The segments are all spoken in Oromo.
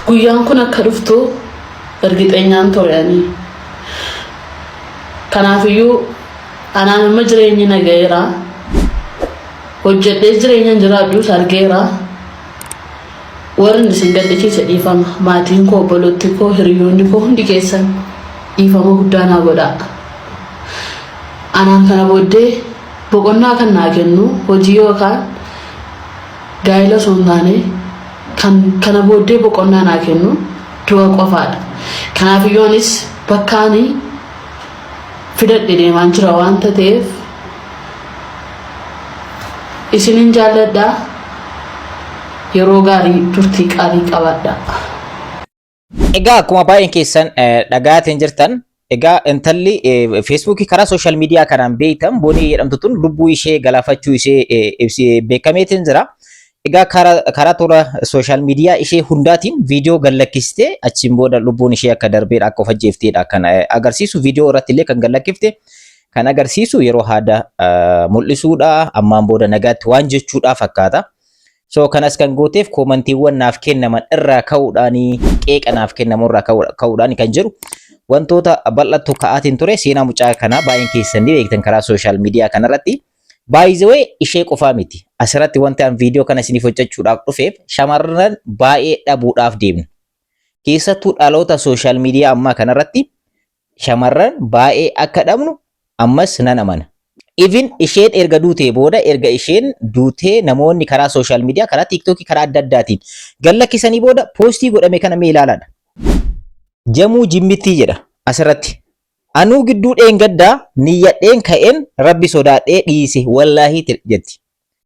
Guyyaan kun akka dhuftu ergixeenyaan ture ani. Kanaafiyyuu anaan amma jireenyi na ga'eera. Hojjedhee jireenyan jiraadhus argeera. Warri isin gaddisiise dhiifama. Maatiin koo, obbolotti koo, hiriyoonni koo hundi keessan dhiifama guddaa naa godhaa. Anaan kana booddee boqonnaa kan naa kennu hojii yookaan gaa'ela osoo hin taane kan kana booddee boqonnaa naa kennu du'a qofaadha. Kanaafiyyuu anis bakka ani fidadhe deemaan jira waanta ta'eef isinin jaalladha. Yeroo gaarii turtii qaalii qabaadha. Egaa akkuma baay'een keessan dhaga'aatiin jirtan egaa intalli feesbuukii karaa sooshaal miidiyaa kanaan beektan Boonii jedhamtu tun lubbuu ishee galaafachuu ishee ibsi beekameetiin jira. Egaa karaa toora sooshaal miidiyaa ishee hundaatiin viidiyoo gallakkistee achiin booda lubbuun ishee akka darbeedha akka of ajjeefteedha kan agarsiisu viidiyoo irratti illee kan gallakkifte kan agarsiisu yeroo haada mul'isuudha ammaan booda nagaatti waan jechuudha fakkaata. So kanas kan gooteef koomantiiwwan naaf kennaman irraa ka'uudhaani qeeqa naaf kennamu irraa ka'uudhaani kan jedhu wantoota bal'attu ka'aatiin ture seenaa mucaa kanaa baay'een keessan ni beektan karaa sooshaal miidiyaa kanarratti. By the way ishee qofaa miti. Asirratti wanti an viidiyoo kana isiniif hojjechuudhaaf dhufeef shamarran baay'ee dhabuudhaaf deemna. Keessattuu dhaloota sooshaal miidiyaa ammaa kanarratti shamarran baay'ee akka dhabnu ammas nan amana. Even isheen erga duutee booda erga isheen duutee namoonni karaa sooshaal miidiyaa karaa tiiktookii karaa adda addaatiin gallakkisanii booda poostii godhame kana mee ilaalaadha. Jamuu jimmittii jedha asirratti. Anuu gidduu dheengaddaa niyyadheen ka'een rabbi sodaadhee dhiise wallaahii jetti.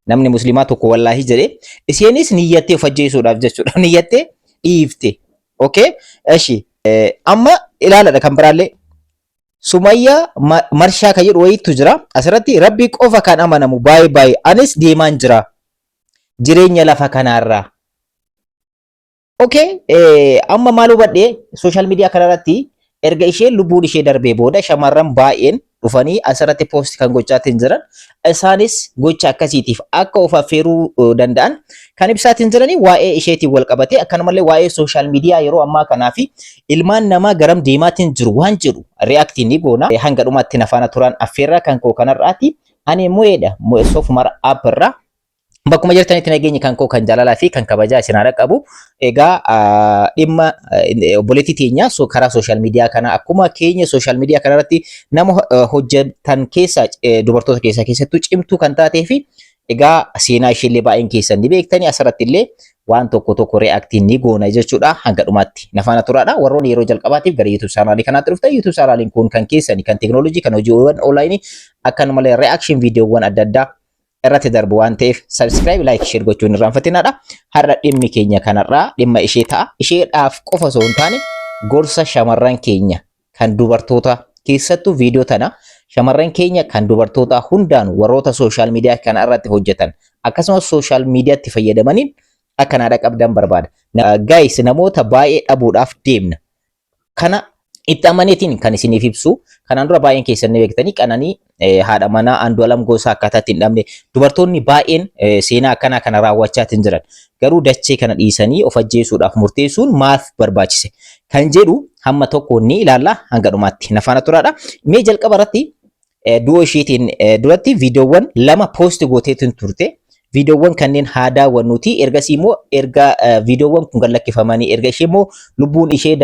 Namni musliimaa tokko wallaahii jedhee isheenis niyyattee of ajjeesuudhaaf jechuudha. Niyyattee dhiifte. Okay? Eshi. Amma ilaaladha kan biraallee. Sumayyaa Marshaa kan jedhu wayiitu jira. Asirratti rabbi qofa kan amanamu baay'ee baay'ee anis deemaan jira. Jireenya lafa kanaarraa. Okay, amma maal hubadhe social media kanarratti erga isheen lubbuun ishee darbee booda shamarran baay'een dhufanii asirratti post kan gochaatiin jiran isaanis gocha akkasiitiif akka of affeeruu danda'an kan ibsaatiin jiranii waa'ee isheetiin wal qabatee akkanumallee waa'ee social media yeroo ammaa kanaa fi ilmaan namaa garam deemaatiin jiru waan jedhu react ni goona hanga dhumaatti na faana turan affeerraa kan koo kanarraati ani mu'eedha soofumar app irraa Bakkuma jirtanitti nageenyi kan koo kan jaalalaa fi kan kabajaa isin haa dhaqqabu. Egaa dhimma obboleettii teenya karaa sooshaal miidiyaa kana akkuma keenya sooshaal miidiyaa kanarratti nama hojjetan keessaa dubartoota keessaa keessattuu cimtuu kan taatee fi egaa seenaa isheellee baay'een keessan ni beektanii asirratti illee waan tokko tokko reaaktii ni goona jechuudha hanga dhumaatti na faana turaadha. Warroonni yeroo jalqabaatiif gara YouTube chaanaalii kanaatti dhuftan YouTube chaanaaliin kun kan keessani kan teekinooloojii kan hojiiwwan onlaayinii akkanumallee reaction viidiyoowwan adda addaa irratti darbu waan ta'eef subscribe, like, share gochuun irraanfatinaadha. Har'a dhimmi keenya kanarraa dhimma ishee ta'a. Isheedhaaf qofa osoo hin taane gorsa shamarran keenya kan dubartoota keessattuu viidiyoo tana shamarran keenya kan dubartoota hundaan warroota sooshaal miidiyaa kana irratti hojjetan akkasumas sooshaal miidiyaatti fayyadamaniin akka naa dhaqabdan barbaada. Guys, namoota baay'ee dhabuudhaaf deemna. Kana itti amaneetiin kan isiniif ibsu. Kanaan dura baay'een keessan ni beektanii Qananii haadha manaa Andu'aalam Gosaa akkaataa ittiin dhabne dubartoonni baay'een seenaa akkanaa kana raawwachaatiin jiran. Garuu dachee kana dhiisanii of ajjeesuudhaaf murteessuun maaf barbaachise kan jedhu hamma tokko ni ilaalla hanga dhumaatti. Na faana turaadha. Mee jalqaba irratti du'a isheetiin duratti viidiyoowwan lama poosti gooteetiin turte. Viidiyoowwan kanneen haa daawwannuuti. Ergasii immoo erga viidiyoowwan kun gad lakkifamanii erga ishee immoo lubbuun ishee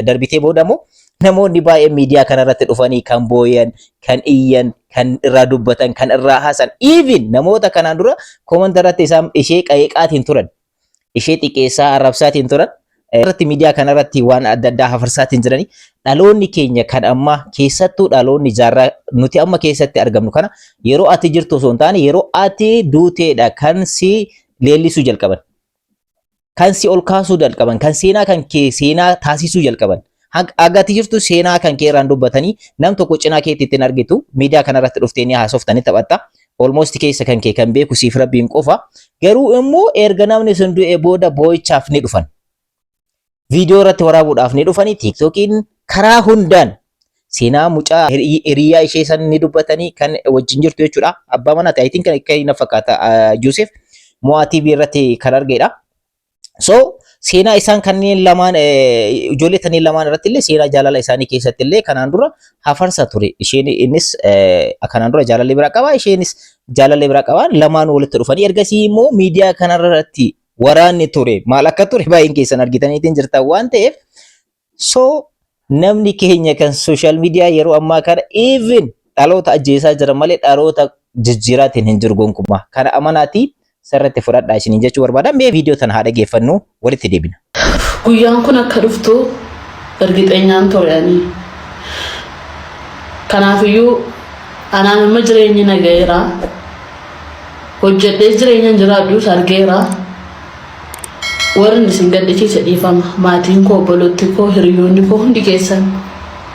darbitee booda immoo namoonni baay'een miidiyaa kanarratti dhufanii kan booyan, kan iyyan, kan irraa dubbatan, kan irraa haasan. Even namoota kanaan dura koomanta irratti isaan ishee qayeeqaatiin turan. Ishee xiqqeessaa arrabsaatiin turan irratti miidiyaa kanarratti waan adda addaa hafarsaatiin jiranii dhaloonni keenya kan ammaa keessattuu dhaloonni jaarraa nuti amma keessatti argamnu kana yeroo ati jirtu osoo hin taane yeroo ati duuteedha kan si leellisuu jalqaban. Kan si ol kaasuu jalqaban, kan seenaa kan kee seenaa taasisuu jalqaban. Haga ati jirtu seenaa kan kee irraan dubbatanii nam tokko cinaa keetti ittiin argitu miidiyaa kanarratti dhuftee ni haasoftanii taphatta. Almost keessa kan kee kan beeku siif rabbiin qofa. Garuu immoo erga namni sun du'e booda boo'ichaaf ni dhufan. Viidiyoo irratti waraabuudhaaf ni dhufanii tiiktookiin karaa hundaan seenaa mucaa hiriyaa ishee san ni dubbatanii kan wajjin jirtu jechuudha. Abbaa manaati I think kan akka inni fakkaata Joseph Mo'aa TV irratti kan argeedha. So seenaa isaan kanneen lamaan ijoollee kanneen lamaan irratti illee seenaa jaalala isaanii keessatti illee kanaan dura hafarsa ture. Isheen innis kanaan dura jaalallee biraa qaba isheenis jaalallee biraa qaba lamaan walitti dhufanii ergasii immoo miidiyaa kanarratti waraanni ture maal akka ture baay'een keessan argitaniitiin jirtan waan ta'eef. So namni keenya kan social media yeroo ammaa kana even dhaloota ajjeesaa jira malee dhaloota jijjiiraatiin hin jiru gonkumaa. Kana amanaatii sirriitti fudhadhaa isiniin jechuu barbaada. Mee viidiyoo tana haa dhageeffannu walitti deebina. Guyyaan kun akka dhuftu ergixeenyaan ture ani. Kanaafiyyuu anaan amma jireenyi na ga'eera. Hojjedhee jireenyan jiraadhus argeera. Warri isin gaddisiise dhiifama. Maatiin koo, obbolotti koo, hiriyoonni koo hundi keessan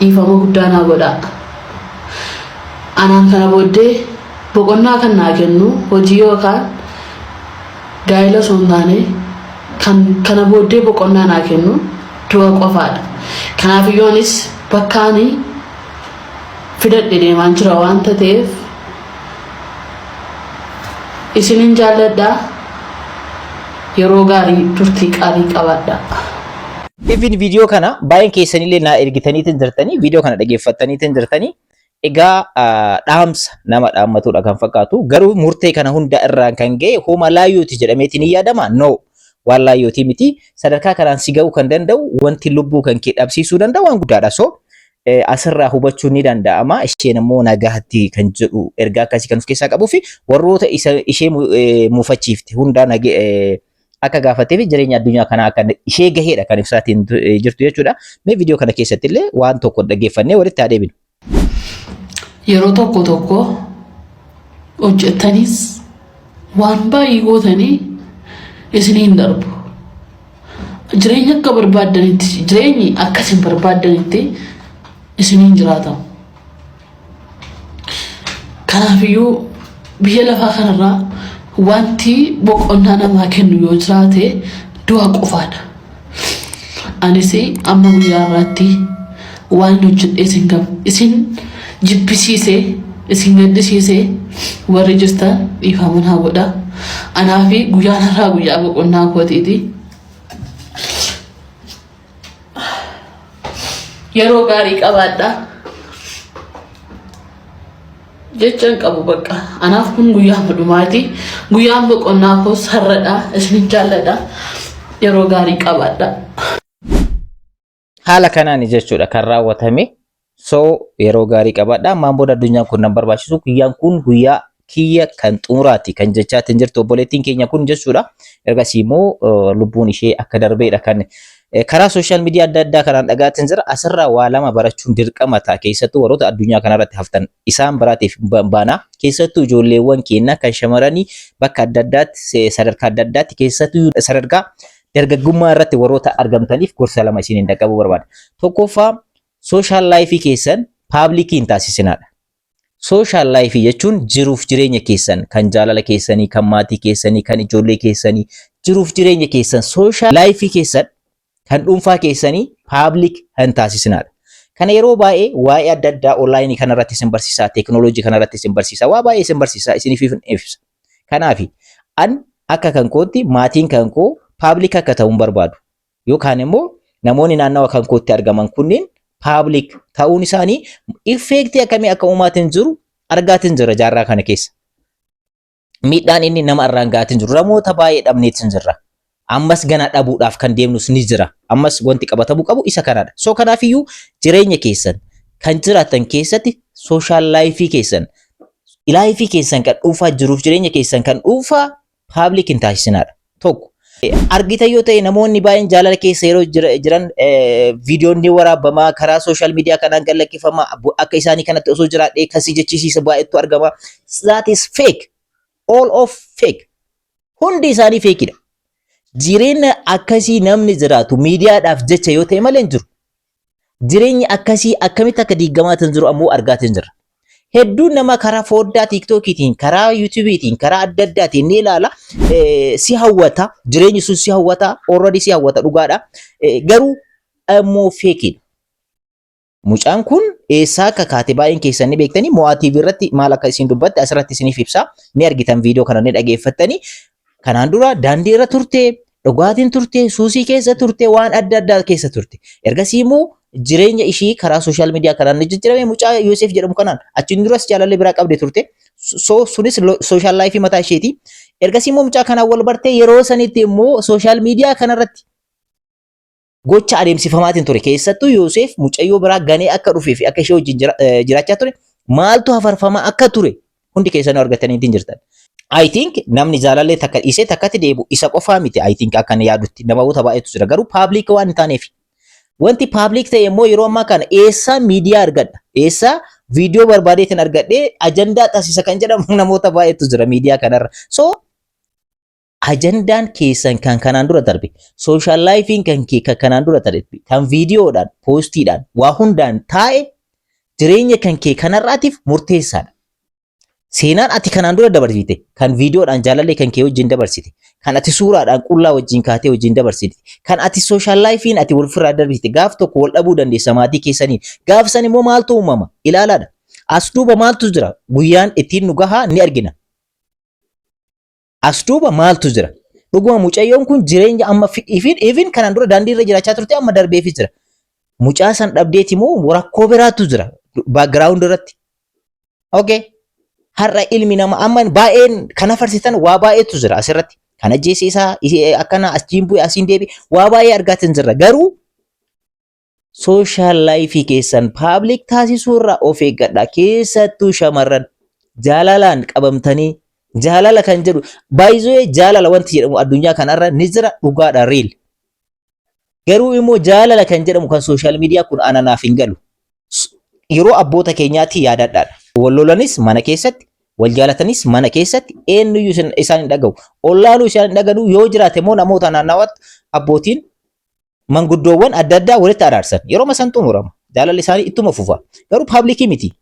dhiifama guddaa naa godhaa. Anaan kana booddee boqonnaa kan naa kennu hojii yookaan gaa'ela osoo hin taane kan kana booddee boqonnaa naa kennu du'a qofaadha. Kanaafiyyuu anis bakka ani fidadhe deemaan jira waanta ta'eef isinin jaalladha. Yeroo gaarii turtii qaalii qabaadha. Even viidiyoo kana baay'een keessanillee naa ergitaniitiin jirtanii viidiyoo kana dhageeffattaniitiin jirtanii egaa dhaamsa nama dhaammatudha kan fakkaatu. Garuu murtee kana hunda irraan kan ga'e homa laayyuuti jedhameetiin hin yaadama? No, waan laayyootii miti. Sadarkaa kanaan si ga'uu kan danda'u wanti lubbuu kan kee dhabsiisuu danda'u waan guddaadha. So asirraa hubachuun ni danda'ama. Isheen immoo nagaatti kan jedhu ergaa akkasii kan of keessaa qabuu fi warroota ishee mufachiifte hundaa akka gaafatee fi jireenya addunyaa kanaa akka ishee gaheedha kan ibsaatiin jirtu jechuudha. Mee viidiyoo kana keessatti illee waan tokko dhaggeeffannee walitti haa deebinu. Yeroo tokko tokko hojjettanis waan baay'ee gootanii isiniin darbu. Jireenya akka barbaaddanitti jireenyi akka isin barbaaddanitti isiniin jiraatamu. Kanaafiyyuu biyya lafaa kanarraa wanti boqonnaa namaa kennu yoo jiraate du'a qofaadha. Anis amma guyyaa har'aatti waan hojjedhee isin gam isin jibbisiisee isin gaddisiisee warri jirtan dhiifama naa godha. Anaafi guyyaan har'aa guyyaa boqonnaa kootiiti. Yeroo gaarii qabaadha. Jecha hin qabu bakka. Anaaf kun guyyaa dhumaati. Guyyaan boqonnaa koos har'adha. Isinin jaalladha. Yeroo gaarii qabaadha. Haala kanaan jechuudha kan raawwatame. So yeroo gaarii qabaadha. Ammaan booda addunyaan kun nan barbaachisu. Guyyaan kun guyyaa kiyya kan xumuraati kan jechaatiin jirtu obboleettiin keenya kun jechuudha. Ergasii immoo lubbuun ishee akka darbeedha kan karaa sooshaal miidiyaa adda addaa kanaan dhagaatiin jira. Asirraa waa lama barachuun dirqama ta'a. Keessattuu warroota addunyaa kanarratti haftan isaan biraatiif baana. Keessattuu ijoolleewwan keenya kan shamaranii bakka adda addaatti sadarkaa adda addaatti keessattuu sadarkaa dargaggummaa irratti warroota argamtaniif gorsa lama isiniin dhaqqabuu barbaada. Tokkoffaa, social life keessan public hin taasisinaadha. Social life jechuun jiruuf jireenya keessan kan jaalala keessanii, kan maatii keessanii, kan ijoollee keessanii, jiruuf jireenya keessan social life keessan kan dhuunfaa keessanii public hin taasisinaadha. Kana yeroo baay'ee waa'ee adda addaa online kanarratti isin barsiisaa, teekinooloojii kanarratti isin barsiisaa, waa baay'ee isin barsiisaa isiniif ibsa. Kanaaf an akka kan kootti maatiin kan koo public akka ta'u hin barbaadu. Yookaan immoo namoonni naannawa kan kootti argaman kunneen public ta'uun isaanii effect akkamii akka uumaatiin jiru argaatiin jira jaarraa kana keessa. Miidhaan inni nama irraan gaatiin jiru namoota baay'ee dhabneetiin jirra. Ammas gana dhabuudhaaf kan deemnus ni jira. Ammas wanti qabatamuu qabu isa kanadha. So kanaafiyyuu jireenya keessan kan jiraatan keessatti social life keessan life keessan kan dhuunfaa jiruuf jireenya keessan kan dhuunfaa public hin taasisinaadha. Tokko. Argita yoo ta'e namoonni baay'een jaalala keessa yeroo jiran viidiyoon ni waraabama karaa social media kanaan gad lakkifama akka isaanii kanatti osoo jiraadhee kasii jechisiisa baay'eetu argama. That is fake. All of fake. Hundi isaanii fakeidha. Jireenya akkasii namni jiraatu miidiyaadhaaf jecha yoo ta'e malee hin jiru. Jireenyi akkasii akkamitti akka diigamaatiin jiru ammoo argaatiin jirra. Hedduun nama karaa foddaa TikTokiitiin, karaa YouTubeiitiin, karaa adda addaatiin ni ilaala. Si hawwata. Jireenyi sun si hawwata. Already si hawwata dhugaadha. Garuu ammoo fakeidha. Mucaan kun eessaa akka kaate baay'een keessan ni beektanii. Mo'aa TV irratti maal akka isin dubbatte asirratti isiniif ibsa. Ni argitan, viidiyoo kana ni dhageeffattanii. Kanaan dura daandii irra turte. Dhugaatiin turte, suusii keessa turte, waan adda addaa keessa turte. Ergasii immoo jireenya ishii karaa social media kanaan ni jijjiirame mucaa Yoosef jedhamu kanaan. Achiin duras jaalallee biraa qabde turte. So sunis social life mataa isheeti. Ergasii immoo mucaa kanaan wal bartee yeroo sanitti immoo social media kanarratti gocha adeemsifamaatiin ture. Keessattuu Yoosef mucayyoo biraa ganee akka dhufee fi akka ishee wajjin jiraachaa ture maaltu hafarfamaa akka ture hundi keessanuu argataniitiin jirtan. I think namni jaalallee takka dhiisee takkatti deebi'u isa qofaa miti. I think akka inni yaadutti namoota baay'eetu jira, garuu public waan hin taaneef. Wanti public ta'e immoo yeroo ammaa kana eessaa miidiyaa argadha? Eessaa viidiyoo barbaadeetiin argadhee ajandaa taasisa kan jedhamu namoota baay'eetu jira miidiyaa kanarra. So ajandaan keessan kan kanaan dura darbe, social lifeiin kan kee kan kanaan dura darbe, kan viidiyoodhaan, postiidhaan, waa hundaan taa'e jireenya kan kee kanarraatiif murteessaadha. Seenaan ati kanaan dura dabarsite, kan viidiyoodhaan jaalallee kan kee wajjin dabarsite, kan ati suuraadhaan qullaa wajjin kaatee wajjin dabarsite, kan ati social lifeiin ati walirraa dabarsite, gaaf tokko wal dhabuu dandeessa maatii keessanii. Gaaf san immoo maaltu uumama? Ilaalaadha. As duuba maaltu jira? Guyyaan ittiin nu gahaa ni argina. As duuba maaltu jira? Dhuguma mucayyoon kun jireenya amma ifin kanaan dura daandii irra jiraachaa turte amma darbeefii jira. Mucaa san dhabdeeti moo rakkoo biraatu jira background irratti? Okay. Har'a ilmi namaa amma baay'een kana farsitan waa baay'eetu jira asirratti. Kan ajjeese isaa akkana achiin bu'e, asiin deebi, waa baay'ee argaatiin jirra. Garuu social life keessan public taasisuu irraa of eeggadha. Keessattuu shamarran jaalalaan qabamtanii, jaalala kan jedhu baay'ee, jaalala wanti jedhamu addunyaa kanarra ni jira, dhugaadha, real. Garuu immoo jaalala kan jedhamu kan social media kun ananaaf hin galu. Yeroo abboota keenyaatti yaadadhaadha. Wal lolanis mana keessatti, wal jaalatanis mana keessatti, eenyuyyuu isaan hin dhaga'u. Ollaanuu isaan hin dhaga'u. Yoo jiraate immoo namoota naannawaatti abbootiin manguddoowwan adda addaa walitti araarsan. Yeroo san xumurama. Jaalalli isaanii ittuma fufa. Garuu public miti.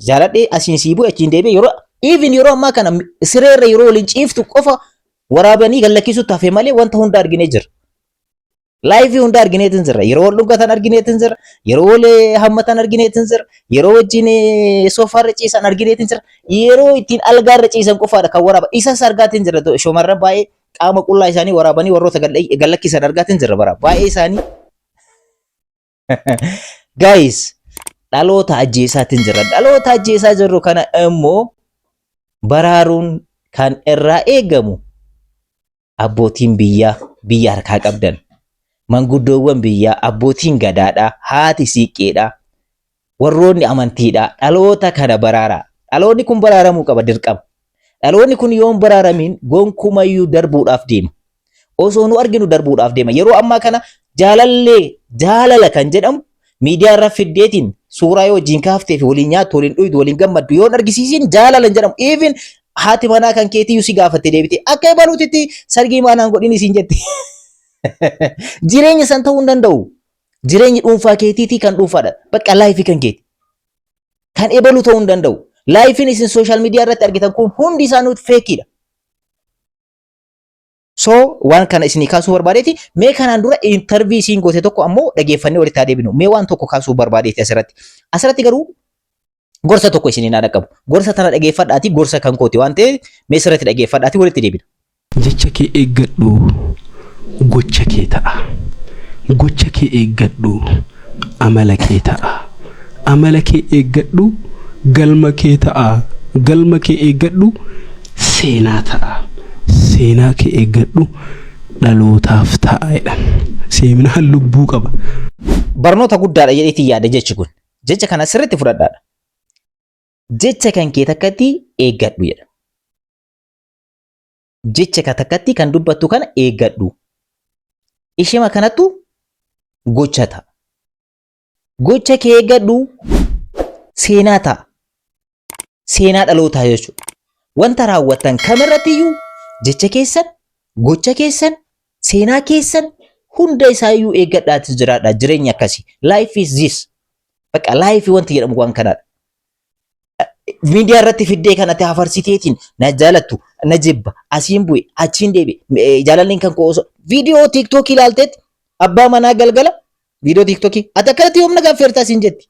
Jaaladhee asiin sii bu'e, achiin deebi'e, yeroo even yeroo ammaa kana sireerra yeroo waliin ciiftu qofa waraabanii gallakkisuutti hafe malee wanta hunda arginee jira. Life hunda argineetin jirra. Yeroo wal dhungatan argineetin jirra. Yeroo wal hammatan argineetin jirra. Yeroo wajjin soofaarra ciisan argineetin jirra. Yeroo ittiin algaarra ciisan qofaadha kan waraaba. Isas argaatin jirra. Shamarran baay'ee qaama qullaa isaanii waraabanii warroota gallakkisan argaatin jirra bara. Baay'ee isaanii. Guys, dhaloota ajjeesaatiin jirra. Dhaloota ajjeesaa jirru kana immoo baraaruun kan irraa eegamu abbootiin biyyaa, biyya harkaa qabdan, manguddoowwan biyyaa, abbootiin gadaadhaa, haati siiqqeedhaa, warroonni amantiidhaa, dhaloota kana baraaraa. Dhaloonni kun baraaramuu qaba dirqama. Dhaloonni kun yoo hin baraaramiin gonkumayyuu darbuudhaaf deema. Osoo nu arginu darbuudhaaf deema. Yeroo ammaa kana jaalallee, jaalala kan jedhamu miidiyaa irra fiddeetiin suuraa yoo wajjin kaaftee fi waliin nyaattu, waliin dhuydu, waliin gammaddu yoo hin argisiisin jaalala hin jedhamu. Even haati manaa kan keetii si gaafatte deebite akka ebaluutitti sargii maanaan godhin isiin jette. Jireenya san ta'uu hin danda'u. Jireenyi dhuunfaa keetiitii kan dhuunfaadha. Bakka life kan keeti. Kan ebalu ta'uu hin danda'u. Lifeiin isin social media irratti argitan kun hundi isaanii fakeiidha. So waan kana isinii kaasuu barbaadeeti. Mee kanaan dura interview isiin goote tokko ammoo dhageeffannee walitti haa deebinu. Mee waan tokko kaasuu barbaadeeti asirratti. Asirratti garuu gorsa tokko isinii naa dhaqqabu. Gorsa tana dhageeffadhaati, gorsa kan kooti waan ta'eef mee sirriitti dhageeffadhaati walitti deebina. Jecha kee eeggadhu, gocha kee ta'a. Gocha kee eeggadhu, amala kee ta'a. Amala kee eeggadhu, galma kee ta'a. Galma kee eeggadhu, seenaa ta'a. Seenaa kee eeggadhu, dhalootaaf ta'a jedhan. Seenaan lubbuu qaba. Barnoota guddaadha jedheetiin yaada jechi kun. Jecha kana sirriitti fudhadhaadha. Jecha kan kee takkatti eeggadhu jedha. Jecha ka takkatti kan dubbattu kana eeggadhu. Ishema kanattu gocha ta'a. Gocha kee eeggadhu, seenaa ta'a. Seenaa dhalootaa jechuudha. Wanta raawwattan kamirrattiyyuu jecha keessan, gocha keessan, seenaa keessan hunda isaayyuu eeggadhaati jiraadha. Jireenya akkasii. Life is this. Bakka life wanti jedhamu waan kanaadha. Miidiyaa irratti fiddee kanatti hafarsiteetiin na jaalattu, na jibba, asiin bu'e, achiin deebi'e, jaalalleen kan koo osoo viidiyoo TikTokii ilaalteetti abbaa manaa galgala viidiyoo TikTokii ati akkanatti yoom na gaaffeertaa siin jetti.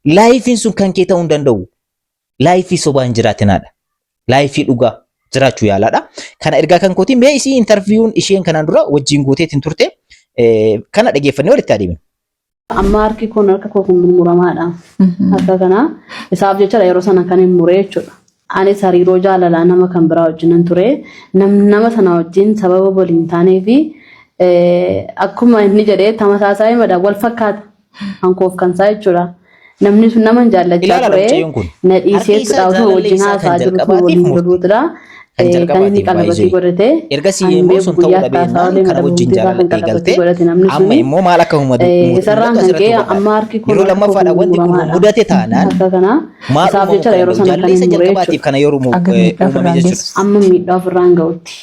Lifeiin sun kan kee ta'uu hin danda'u. Life sobaa hin jiraatinaadha. Life dhugaa. jiraachuu yaalaadha. Kana ergaa kan kooti mee isii interview'n isheen kanaan dura wajjin gooteetiin turte kana dhageeffannee walitti adeemna. Amma harki kun harka koo kun murmuramaadha. Harka kana isaaf jecha yeroo sana kan hin muree jechuudha. Anis hariiroo jaalalaa nama kan biraa wajjinan ture. Nama sana wajjin sababa waliin taanee fi akkuma inni jedhee tamasaasaa himadha wal fakkaata. Kan koof kan isaa jechuudha. Namni sun nama jaallachaa Ilaala ture. mucayyoon kun. Na Harki dhiisee isaa utuma jaalallee wajjin isaa kan haasaa jiru utuma jalqabaatiif waliin murte. jiruutudha. Kan Kan inni jalqabaatiif qalabatii baay'isee. godhate. Ergasii Ani immoo beeku sun ta'uu guyyaa itti haasaa dhabeenyaan olee kana madaba wajjin bultii isaa jaalala kan qalabatii eegalte godhate namni amma suni. immoo maal akka Isarraan mul'atu kan asirratti ka'e hubadhaa. amma harki kun Yeroo harka koo kun lammaffaadha wanti kun murmuramaadha. mudate taanaan Harka kana maal isaaf uumamuu jecha kan yeroo danda'u? sana kan Jaalala isa hin muree jalqabaatiif jechuudha. kana yeroo Akka miidhaa uumame ofirraan jechuudha. geessu. Amma miidhaa ofirraan ga'utti.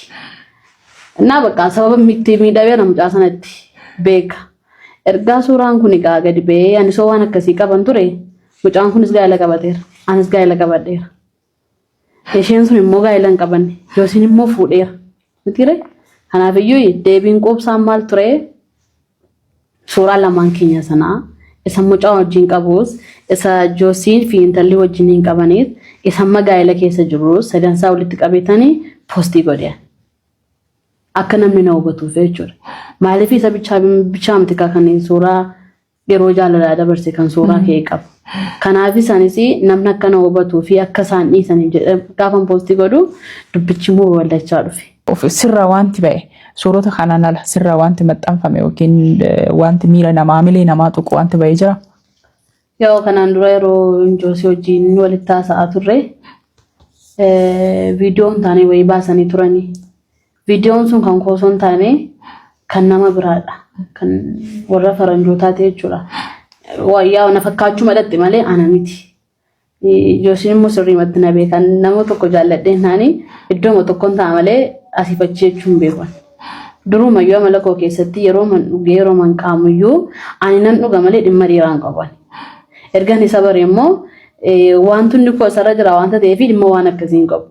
Innaa bakka sababa itti miidhameera mucaa sanatti beeka. Ergaa suuraan kun egaa gadi ba'ee ani soo waan akkasii qaban ture mucaan kunis gaa'ela qabateera. Anis gaa'ela qabadheera. Isheen sun immoo gaa'ela hin qabanne. Yoosiin immoo fuudheera. Mitiire? Kanaafiyyuu deebiin quubsaan maal ture? Suuraa lamaan keenya sanaa isa mucaa wajjin qabus isa Joosiin fi intalli wajjin hin qabaniif isa amma gaa'ela keessa jiru sadansaa walitti qabeetanii poostii godhe. Akka namni na hubatuuf jechuudha. Maaliif isa bichaa bichaa miti kan suuraa yeroo jaalalaa dabarse kan suuraa ka'e qabu. Kanaaf isaanis namni akka na hubatuu fi akka isaan dhiisaniif jedhee gaafan poostii godhu dubbichi immoo babal'achaa dhufe. Sirraa wanti ba'e suurota kanaan ala sirraa wanti maxxanfame yookiin wanti miira namaa milee namaa tuqu wanti ba'ee jira. Yoo kanaan dura yeroo Joosii wajjin walitti haasa'aa turre viidiyoon taane wayii baasanii turanii. Viidiyoon sun kan koo osoo hin taane kan nama biraadha. Kan warra faranjootaa ta'e jechuudha. Yaa na fakkaachuu madhatte malee ana miti. Joosiin immoo sirriimatti na beekan. Nama tokko jaalladhee naani iddooma tokkoon ta'a malee asiif achi jechuun beekan. Durumayyuu amala koo keessatti yeroo man dhugee yeroo man qaamuyyuu ani nan dhuga malee dhimma dhiiraa hin qabu. Ergan isa bare immoo wanti inni koo isarra jira waanta ta'eef dhimma waan akkasii hin qabu.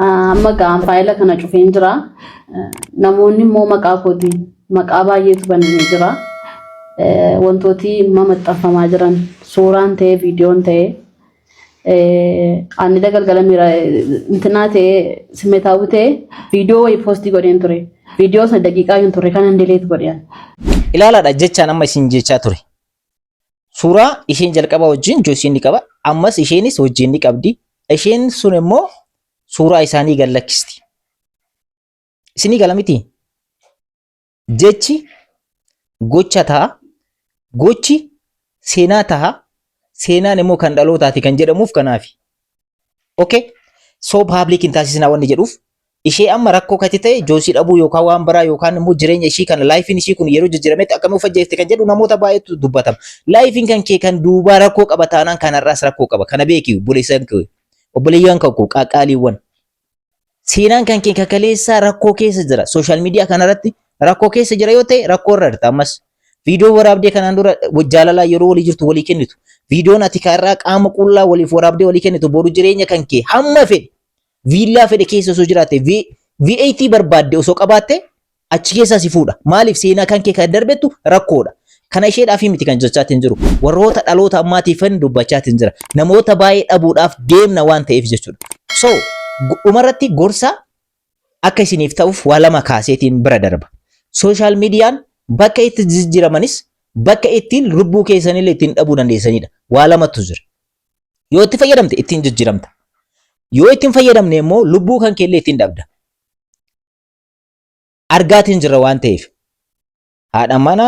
Amma ga'aan faayila kana cufeen jira. Namoonni immoo maqaa kootiin maqaa baay'eetu banamee jira. Wantooti mamaxxanfamaa jiran suuraan ta'ee viidiyoon ta'ee ani galgala miira intinaa ta'ee simmeetaawwi ta'ee viidiyoo wayii poostii godheen ture. Viidiyoo sana daqiiqaa hin turre kanan delete godheen. Ilaalaadha jechaan amma isin jechaa ture. Suuraa isheen jalqaba wajjin Joosiin ni qaba. Ammas isheenis wajjin ni qabdi. Isheen sun immoo suuraa isaanii gad lakkisti. Isinii gala miti? Jechi gocha ta'a. Gochi seenaa ta'a. Seenaan immoo kan dhalootaati kan jedhamuuf kanaafi. Okay? So public hin taasisinaa wanni jedhuuf ishee amma rakkoo kati ta'e Joosii dhabuu yookaan waan biraa yookaan immoo jireenya ishii kana lifeiin ishii kun yeroo jijjiirametti akkamii of ajjeefte kan jedhu namoota baay'eetu dubbatama. Lifeiin kan kee kan duubaa rakkoo qaba taanaan kanarraas rakkoo qaba. Kana beeki obboleessan kee obboleeyyan kan koo qaqqaaliiwwan. Seenaan kan kee kakaleessaa rakkoo keessa jira. Social media kanarratti rakkoo keessa jira yoo ta'e rakkoo irra jirta ammas. Viidiyoo waraabdee kanaan dura jaalalaa yeroo walii jirtu walii kennitu. Viidiyoon ati kaarraa qaama qullaa waliif waraabdee walii kennitu boru jireenya kan kee hamma fedhe viillaa fedhe keessa osoo jiraatte V8 barbaadde osoo qabaatte achi keessaa si fuudha. Maaliif seenaa kan kee kan darbettu rakkoodha. Kana isheedhaaf miti kan jechaatiin jiru. Warroota dhaloota ammaatiifan dubbachaatiin jira. Namoota baay'ee dhabuudhaaf deemna waan ta'eef jechuudha. So dhumarratti gorsa akka isiniif ta'uuf waa lama kaaseetiin bira darba. Social mediaan bakka itti jijjiiramanis bakka ittiin lubbuu keessanillee ittiin dhabuu dandeessanidha. Waa lamatu jira. Yoo itti fayyadamte ittiin jijjiiramta. Yoo ittiin fayyadamne immoo lubbuu kan keellee ittiin dhabda. Argaatiin jirra waan ta'eef. Haadha mana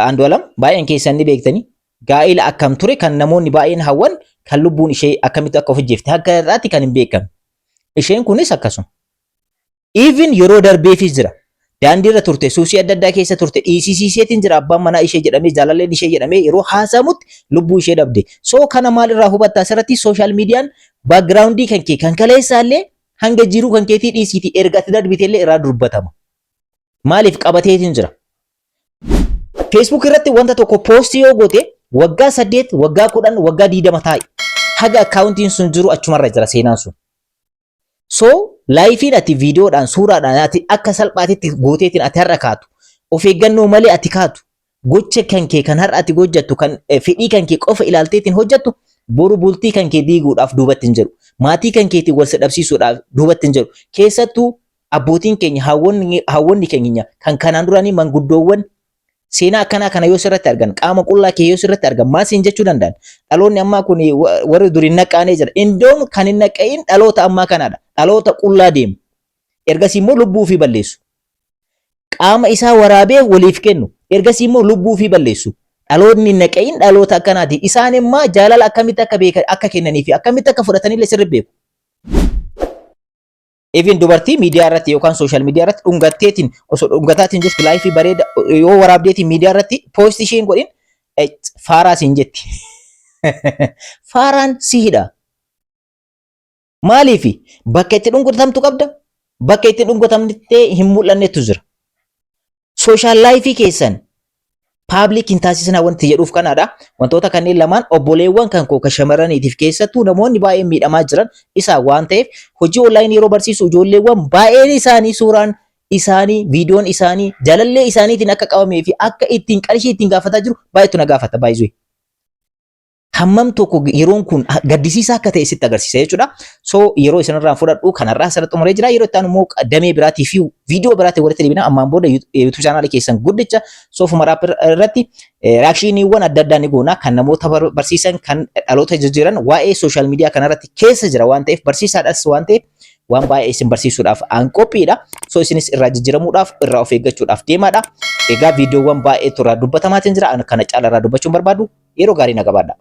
Andu'aalam baay'een keessan ni beektanii gaa'ila akkam ture kan namoonni baay'een hawwan kan lubbuun ishee akkamitti akka of ajjeefte akka irraatti kan hin beekamne. Isheen kunis akkasuma. Even yeroo darbeefis jira. Daandiirra turte, suusii adda addaa keessa turte, dhiisisiiseetiin jira abbaan manaa ishee jedhamee jaalalleen ishee jedhamee yeroo haasamutti lubbuu ishee dhabde. So kana maalirraa hubatta asirratti social mediaan backgroundii kan kee kan kaleessaallee hanga jiruu kan keetii dhiisiitii erga ati darbiteellee irraa dubbatama. Maaliif qabateetiin jira. Facebook irratti wanta tokko poostii yoo goote waggaa 8, waggaa 10, waggaa 20 taa'i. Haga accountiin sun jiru achumarra jira seenaan sun. So lifeiin ati viidiyoodhaan suuraadhaan ati akka salphaatitti gooteetiin ati har'a kaatu of eeggannoo malee ati kaatu gocha kan kee kan har'a ati hojjettu kan fedhii kan kee qofa ilaalteetiin hojjettu boru bultii kan kee diiguudhaaf duubatti hin jedhu. Maatii kan keetiin wal si dhabsiisuudhaaf duubatti hin jedhu. Keessattuu abbootiin keenya hawwonni hawwonni keenya kan kanaan duranii manguddoowwan seenaa akkanaa kana yoo sirratti argan qaama qullaa kee yoo sirratti argan maal siin jechuu danda'an? Dhaloonni ammaa kun warri durii naqaanee jira. Indoom kan hin naqa'iin dhaloota ammaa kanaadha. Dhaloota qullaa deemu. Ergasii immoo lubbuu ofii balleessu. Qaama isaa waraabee waliif kennu. Ergasii immoo lubbuu ofii balleessu. Dhaloonni hin naqa'iin dhaloota akkanaati. Isaan immoo jaalala akkamitti akka beekan akka kennanii fi akkamitti akka fudhatanillee sirri beeku. Even dubartii miidiyaa irratti yookaan social media irratti dhungatteetiin osoo dhungataatiin jirtu life bareeda yoo waraabdeetiin miidiyaa irratti post isheen godhin faaraa siin jetti. Faaraan si hidha. Maaliif bakka itti dhungatamtu qabda bakka itti dhungatamtee hin mul'annetu jira. Social life keessan public hin taasisinaa wanti jedhuuf kanaadha. Wantoota kanneen lamaan obboleewwan kan koo kan shamarraniitiif keessattuu namoonni baay'een miidhamaa jiran isaa waan ta'eef hojii online yeroo barsiisu ijoolleewwan baay'een isaanii suuraan isaanii viidiyoon isaanii jaalallee isaaniitiin akka qabamee fi akka ittiin qarshii ittiin gaafataa jiru baay'eetu na gaafata baay'ee. Hammam tokko yeroon kun gaddisiisaa akka ta'e sitti agarsiisa jechuudha. So yeroo isinirraa fudhadhu kanarraa asirratti xumuree jira. Yeroo itti aanu immoo damee biraatii fi viidiyoo biraatiin walitti deebina. Ammaan booda YouTube channel keessan guddicha Soofuma Raap irratti reactioniiwwan adda addaa ni goona. Kan namoota barsiisan, kan dhaloota jijjiiran waa'ee social media kanarratti keessa jira waan ta'eef barsiisaadhas waan ta'eef waan baay'ee isin barsiisuudhaaf an qophiidha. So isinis irraa jijjiiramuudhaaf irraa of eeggachuudhaaf deemaadha. Egaa viidiyoowwan baay'eetu irraa dubbatamaatiin jira. Kana caala irraa dubbachuun barbaadu yeroo gaarii na qabaadha.